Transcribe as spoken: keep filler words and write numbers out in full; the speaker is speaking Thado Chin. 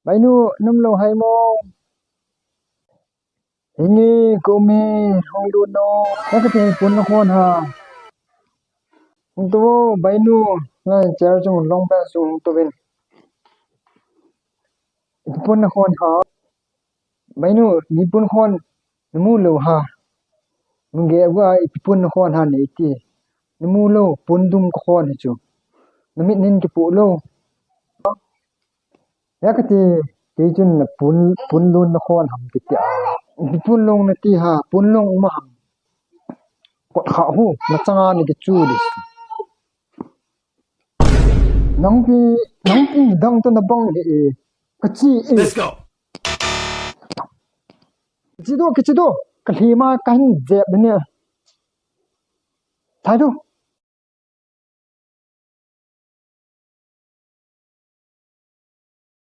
Bainu, num lou hai mo? Hinge, ka um e, hung lut no. Ka kati, pun na khon ha. Hung to, Bainu, ngai chair chung long pa chung hung to vin. Ipi pun na khon ha. Bainu, mi pun khon na mu lou ha. Nung ge wa ipi pun na khon ha nei ti. Na mu lou, pun dum ka khon hi chu. Na mit nin kipu lou. Ya kati, kei chun na pun, pun lun na khon ham kiti a. Ipi pun long na ti ha, pun long um a ham. Kot kha hu, na changa ni kichu di. Nang pi, nang pi dang to na bang hi e. Ka chi e. Let's go. Kichi do, kichi do. Ka lhi ma ka hin jep de nia. Thai do.